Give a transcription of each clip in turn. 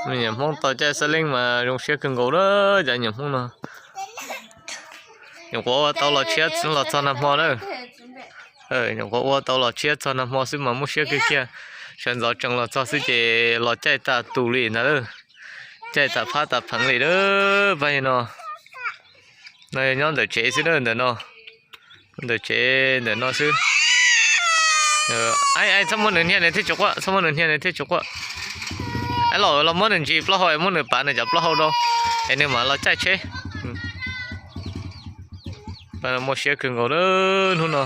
Me nyuam Hmoob tau caij xab leej mas zoo siab kawg nkaus na, cov me nyuam Hmoob no. Nyuam qhuav ua tau los tshiab los txog nag hmo na. Nyuam qhuav ua tau los tshiab txog nag hmo xwb mas muaj siab kawg kiag. Sawv ntxov tsees los txog xwb ces los caij tas tus li ntag lawm. Caij tas phab tas pheev li lawm pab no. No nyob ntawm tsev xwb na, ntawm no. Ntawm tsev ntawm no xwb. Txhob muab nws hnia nws thiaj tsis quaj, txhob muab nws hnia nws thiaj tsis quaj. Los los muab nws ntsis plaub hau, muab nws pav nws cov plaub hau rau, es nws mam los caij tsheb. Muaj siab kawg nkaus hnub no.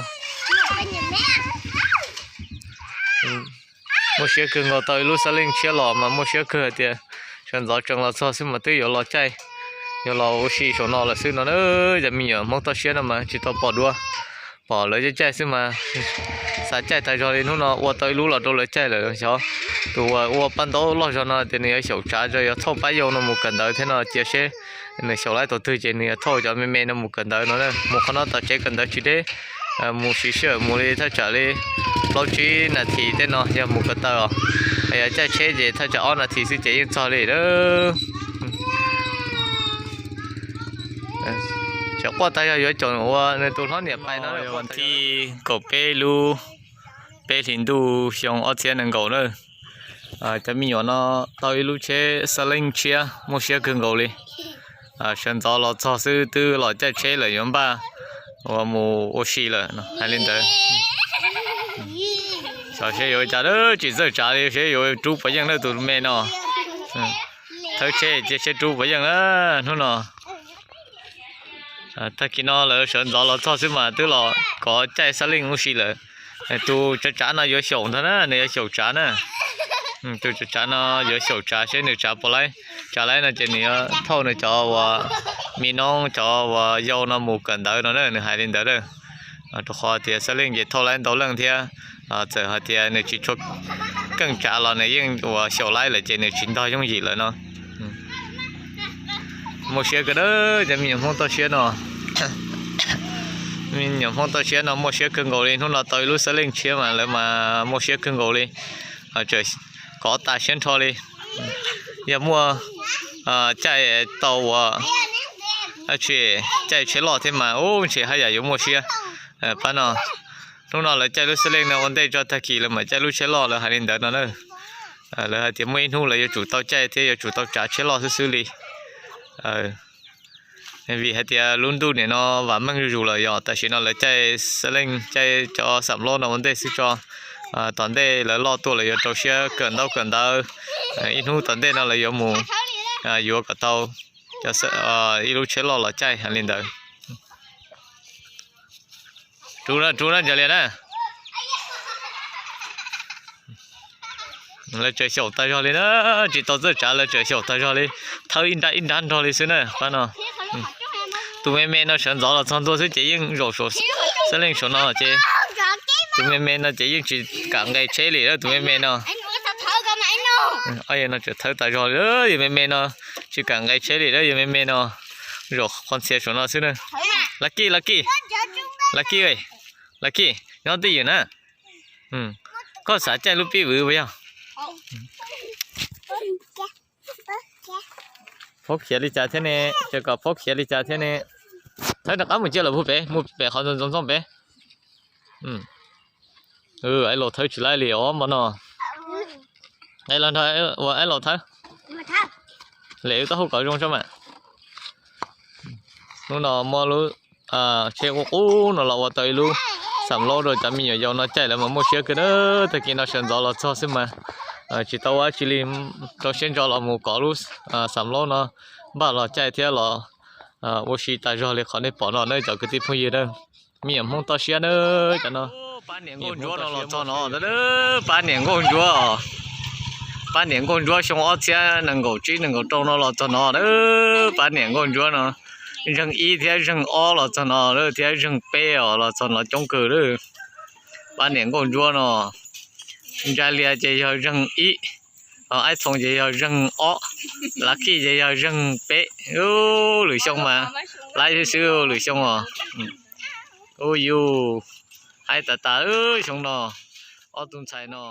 Muaj siab kawg nkaus tau ib lub xab leej tshiab los mas muaj siab kawg tias sawv ntxov tsees los txog xwb mas twb yuav los caij, yuav los ua si saum no lawm xwb no na. Cov me nyuam Hmoob toj siab no mas tsis tau pom dua, pom lawv caij caij xwb mas xav caij tas zog li. Hnub no ua tau ib lub los rau lawv caij lawm. Xyov tus uas ua paj ntaub loj zog no tias nws yuav xyaum tsav, yuav thauj pab yau no mus kawm ntawv thiab no, cia seb nws xyaum laib tau twg ces nws yuav thauj cov me me no mus kawm ntawv no na. Mus qhov no tom tsev kawm ntawv tsis deb, mus siv sij hawm mus li thaj tsam li plaub tsib nas this tej no yog mus ko taw os. Yog caij tsheb ces thaj tsam ob nas this xwb ces yeej txog li lawm. Tseem quaj tag yog yuav caum ua nws tus hlob niam pais no. Thib kaum peb lub peb hlis ntuj xyoo ob txhiab nees nkaum na. Cov me nyuam no tau ib lub tsheb xab leej tshiab muaj siab kawg nkaus li. Sawv ntxov los txog xwb twb los caij tsheb lawm yuav npaj uas mus ua si lawm hais li ntawd. Xyov seb yuav ua cas, tsis txawj tsav li, seb yuav rub puas yeej na tus me no. Thawb tsheb cia seb rub puas yeej na hnub no. Tag kis no lawv sawv ntxov los txog xwb mas twb los kov caij xab leej ua si lawm. Tus tsav tsav no yuav xyaum ntag na, nws yuav xyaum tsav na. Tus tsav tsav no yuav xyaum tsav seb nws tsav puas laib. Tsav laib no ces nws yuav thauj nws cov uas me noob cov uas yau no mus kawm ntawv no na, nws hais li ntawd na. Rau qhov tias xab leej ces thauj laib ntau leej thiab. Txawm hais tias nws tsis tshua keej tsav los nws yeej uas xyaum laib lawm ces nws tsis ntog yooj yim lawm no. Muaj siab kawg na, cov me nyuam Hmoob toj siab no. Me nyuam Hmoob toj siab no muaj siab kawg nkaus li, hnub no tau ib lub xab leej tshiab mas lawv mas muaj siab kawg nkaus li. Kov tas siab nrho li. Yog muaj caij tau uas tsis caij tsheb loj thiab mas ub ntshe haj yam yuav muaj siab. Pab no, hnub no lawv caij lub xab leej no ua ntej tso, tag kis lawv mam caij lub tsheb loj, lawv hais li ntawd no na. Lawv hais tias muaj ib hnub lawv yuav tsum tau caij thiab yuav tsum tau tsav tsheb loj xwb xwb li. Vim hais tias lub ntuj nim no vam meej zuj zus lawm, yog tam sim no lawv caij xab leej caij cov xam laub no ua ntej xwb tso. Tom ntej lawv loj tuaj lawv yuav rau siab kawm ntaub kawm ntawv. Ib hnub tom ntej no lawv yuav mus yuav kom tau ib lub tsheb loj los caij hais li ntawd. Rub na, rub na, Ntsa Lias na. Lawv tseem xyaum tag zog li na, tsis tau txawj tsav lawv tseem xyaum tag zog li, thawb ib nrab ib nrab nrog li xwb na pab no. Tus me me no sawv ntxov los txog ntua xwb ces yeej zaum saum xab leej saum no ces tus me me no ces yeej tsis kam nqes tsheb li tus me me no. No tseem thawb tag zog li, yog me me no tsis kam nqes tsheb li, yog me me no zaum qhov ntxhias saum no xwb na. Lucky, Lucky, Lucky, Lucky, nyob twj ywm na. Koj xav caij lub pib vwv puas yog? Phob khiav li cas thiab ne? Ces kom phob khiav li cas thiab ne? Thawb rov qab mus cia lawm puag pem, mus pem qhov ntxoov ntxoo pem. Aib laus thawb tsis laib li os mo no. Aib laus, aib laus thawb. Lem wb taub hau kom zoo tso mas. Hnub no muaj lub tsheb qub qub no los ua tau ib lub xam laub rau cov me nyuam yaus no caij lawv mas muaj siab kawg na. Tag kis no sawv ntxov los txog xwb mas tsis tau ua dab tsi li, rau siab ntso los mus kov lub xam laub no npaj los caij thiab los ua si tas zog li qhov nej pom no na cov kwv tij phooj ywg na. Me nyuam Hmoob toj siab na, cov no. Pab niam nkauj ntsuab no los txog no, pab niam nkauj ntsuab, pab niam nkauj ntsuab xyoo ob txhiab nees nkaum tsib nees nkaum rau no los txog no na. Pab niam nkauj ntsuab no, zeeg ib thiab zeeg ob los txog no, thiab zeeg peb os los txog no coob kawg lawm. Pab niam nkauj ntsuab no, Ntsa Lias ces yog zeeg ib, Aib Txhoos ces yog zeeg ob, Lav Kij ces yog zeeg peb. Lwm xyoo mas laib xwb xwb lwm xyoo os. Ub yus, haib tas tas xyoo no, ob tug ntxhais no.